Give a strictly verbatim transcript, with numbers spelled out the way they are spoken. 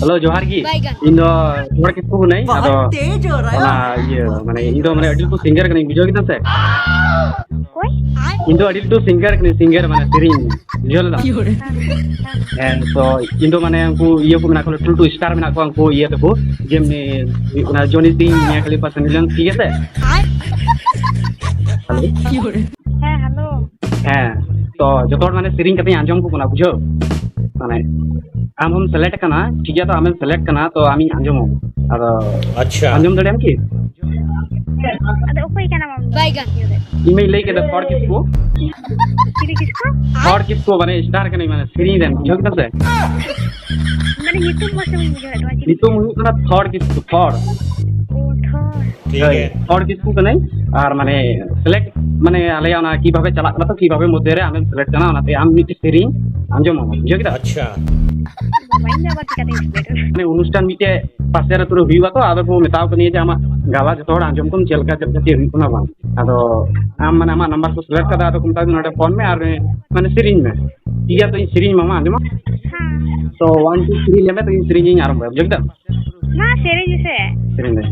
Hello, ᱡᱚᱦᱟᱨ ᱜᱮ᱾ ᱤᱧ ᱫᱚ ᱦᱚᱲ ᱠᱤᱥᱠᱩ ᱠᱟᱹᱱᱟᱹᱧ᱾ ᱟᱫᱚ ᱚᱱᱟ ᱤᱭᱟᱹ, ᱢᱟᱱᱮ, ᱤᱧ ᱫᱚ, ᱢᱟᱱᱮ, ᱟᱹᱰᱤ ᱞᱟᱹᱴᱩ ᱥᱤᱝᱜᱟᱨ ᱠᱟᱹᱱᱟᱹᱧ, ᱵᱩᱡᱷᱟᱹᱣ ᱠᱮᱫᱟᱢ ᱥᱮ? ᱚᱠᱚᱭ? ᱤᱧ ᱫᱚ ᱟᱹᱰᱤ ᱞᱟᱹᱴᱩ ᱥᱤᱝᱜᱟᱨ ᱠᱟᱹᱱᱟᱹᱧ, ᱥᱤᱝᱜᱟᱨ, ᱢᱟᱱᱮ, ᱥᱮᱨᱮᱧ, ᱵᱩᱡᱷᱟᱹᱣ ᱞᱮᱫᱟᱢ? ᱦᱮᱸ, ᱛᱚ ᱤᱧ ᱫᱚ, ᱢᱟᱱᱮ, ᱩᱱᱠᱩ ᱤᱭᱟᱹ ᱠᱚ ᱢᱮᱱᱟᱜ ᱠᱚᱣᱟ, ᱞᱟᱹᱴᱩ ᱞᱟᱹᱴᱩ ᱥᱴᱟᱨ ᱢᱮᱱᱟᱜ ᱠᱚᱣᱟ, ᱩᱱᱠᱩ ᱤᱭᱟᱹ ᱛᱟᱠᱚ, ᱡᱮᱢᱱᱤ ᱦᱩᱭᱩᱜ ᱠᱟᱱᱟ ᱡᱚᱱᱤ ᱥᱤᱝ, ᱢᱤᱭᱟ ᱠᱷᱟᱞᱤᱯᱷᱟ, ᱥᱟᱱᱤ ᱞᱤᱭᱳᱱ, ᱴᱷᱤᱠ ᱟᱪᱷᱮ? ᱦᱮᱞᱳ? ᱦᱮᱸ, ᱦᱮᱞᱳ᱾ ᱦᱮᱸ, ᱛᱚ ᱡᱚᱛᱚ ᱦᱚᱲ, ᱢᱟᱱᱮ, ᱥᱮᱨᱮᱧ ᱠᱟᱛᱮᱧ ᱟᱸᱡᱚᱢ ᱠᱚ ᱠᱟᱱᱟ, ᱵᱩᱡᱷᱟᱹᱣ? ᱢᱟᱱᱮ, ᱟᱢ ᱦᱚᱸᱢ ᱥᱤᱞᱮᱠᱴ ᱟᱠᱟᱱᱟ, ᱴᱷᱤᱠ ᱜᱮᱭᱟ, ᱛᱚ ᱟᱢᱮᱢ ᱥᱤᱞᱮᱠᱴ ᱠᱟᱱᱟ, ᱛᱚ ᱟᱢᱤᱧ ᱟᱸᱡᱚᱢᱟᱢ᱾ ᱟᱫᱚ ᱟᱪᱪᱷᱟ᱾ ᱟᱸᱡᱚᱢ ᱫᱟᱲᱮᱭᱟᱢ ᱠᱤ? ᱟᱫᱚ ᱚᱠᱚᱭ ᱠᱟᱱᱟᱢ ᱟᱢ ᱫᱚ? ᱵᱟᱭ ᱜᱟᱱ᱾ ᱤᱧ ᱢᱟᱧ ᱞᱟᱹᱭ ᱠᱮᱫᱟ, ᱛᱷᱚᱲ ᱠᱤᱥᱠᱩ᱾ ᱪᱤᱞᱤ ᱠᱤᱥᱠᱩ? ᱛᱷᱚᱲ ᱠᱤᱥᱠᱩ, ᱢᱟᱱᱮ, ᱥᱴᱟᱨ ᱠᱟᱹᱱᱟᱹᱧ, ᱢᱟᱱᱮ, ᱥᱮᱨᱮᱧ ᱨᱮᱱ, ᱵᱩᱡᱷᱟᱹᱣ ᱠᱮᱫᱟ ᱥᱮ? ᱢᱟᱱᱮ, ᱧᱩᱛᱩᱢ ᱢᱚᱡᱽ ᱛᱮ ᱵᱟᱹᱧ ᱵᱩᱡᱷᱟᱹᱣ ᱫᱟᱲᱮᱭᱟᱜ ᱛᱟᱢᱟ, ᱪᱤᱞᱤ? ᱧᱩᱛᱩᱢ ᱦᱩᱭᱩᱜ ᱠᱟᱱᱟ ᱛᱷᱚᱲ ᱠᱤᱥᱠᱩ, ᱛᱷᱚᱲ᱾ ᱚ, ᱛᱷᱚᱲ᱾ ᱴᱷᱤᱠ ᱦᱳᱭ, ᱜᱮᱭᱟ᱾ ᱛᱷᱚᱲ ᱠᱤᱥᱠᱩ ᱠᱟᱹᱱᱟᱹᱧ᱾ ᱟᱨ, ᱢᱟᱱᱮ, ᱥᱤᱞᱮᱠᱴ, ᱢᱟᱱᱮ, ᱟᱞᱮᱭᱟᱜ ᱚᱱᱟ ᱠᱤᱵᱷᱟᱵᱮ ᱪᱟᱞᱟᱜ ᱠᱟᱱᱟ, ᱛᱚ ᱠᱤᱵᱷᱟᱵᱮ ᱢᱚᱫᱽᱫᱷᱮ ᱨᱮ ᱟᱢᱮᱢ ᱥᱤᱞᱮᱠᱴ ᱠᱟᱱᱟ, ᱚᱱᱟᱛᱮ ᱟᱢ ᱢᱤᱫᱴᱮᱡ ᱥᱮᱨᱮᱧ ᱟᱸᱡᱚᱢ ᱟᱢᱟ, ᱵᱩᱡᱷᱟᱹᱣ ᱠᱮᱫᱟ? ᱟᱪᱪᱷᱟ᱾ ᱵᱟᱵᱟ, ᱤᱧ ᱫᱚ ᱟᱵᱟᱨ ᱪᱤᱠᱟᱹᱛᱤᱧ ᱥᱤᱞᱮᱠᱴ? ᱢᱟᱱᱮ, ᱚᱱᱩᱥᱴᱷᱟᱱ ᱢᱤᱫᱴᱮᱡ ᱯᱟᱥᱮᱨ ᱟᱹᱛᱩ ᱨᱮ ᱦᱩᱭᱩᱜᱼᱟ, ᱛᱚ ᱟᱫᱚ ᱠᱚ ᱢᱮᱛᱟᱣ ᱠᱟᱹᱫᱤᱧᱟ ᱡᱮ ᱟᱢᱟᱜ ᱜᱟᱣᱟ ᱡᱚᱛᱚ ᱦᱚᱲ ᱟᱸᱡᱚᱢ ᱠᱚᱢ, ᱪᱮᱫ ᱞᱮᱠᱟ, ᱪᱮᱫ ᱞᱮᱠᱟ ᱪᱮᱫ ᱦᱩᱭᱩᱜ ᱠᱟᱱᱟ ᱵᱟᱝ᱾ ᱟᱫᱚ ᱟᱢ, ᱢᱟᱱᱮ, ᱟᱢᱟᱜ ᱱᱟᱢᱵᱟᱨ ᱠᱚ ᱥᱤᱞᱮᱠᱴ ᱠᱟᱫᱟ, ᱟᱫᱚ ᱠᱚ ᱢᱮᱛᱟᱣ ᱫᱤᱧᱟ ᱱᱚᱰᱮ ᱯᱷᱳᱱ ᱢᱮ ᱟᱨ, ᱢᱟᱱᱮ, ᱥᱮᱨᱮᱧ ᱢᱮ᱾ ᱴᱷᱤᱠ ᱜᱮᱭᱟ, ᱛᱚ ᱤᱧ ᱥᱮᱨᱮᱧ ᱟᱢᱟ, ᱟᱸᱡᱚᱢᱟ? ᱦᱮᱸ᱾ ᱛᱚ ᱚᱣᱟᱱ, ᱴᱩ, ᱛᱷᱨᱤ ᱞᱟᱹᱭ ᱢᱮ, ᱛᱚ ᱤᱧ ᱥᱮᱨᱮᱧ ᱤᱧ ᱟᱨᱟᱢᱵᱷᱚᱭᱟ, ᱵᱩᱡᱷᱟᱹᱣ ᱠᱮᱫᱟᱢ? ᱢᱟ ᱥᱮᱨᱮᱧ ᱢᱮᱥᱮ᱾ ᱥᱮᱨᱮᱧ ᱢᱮ᱾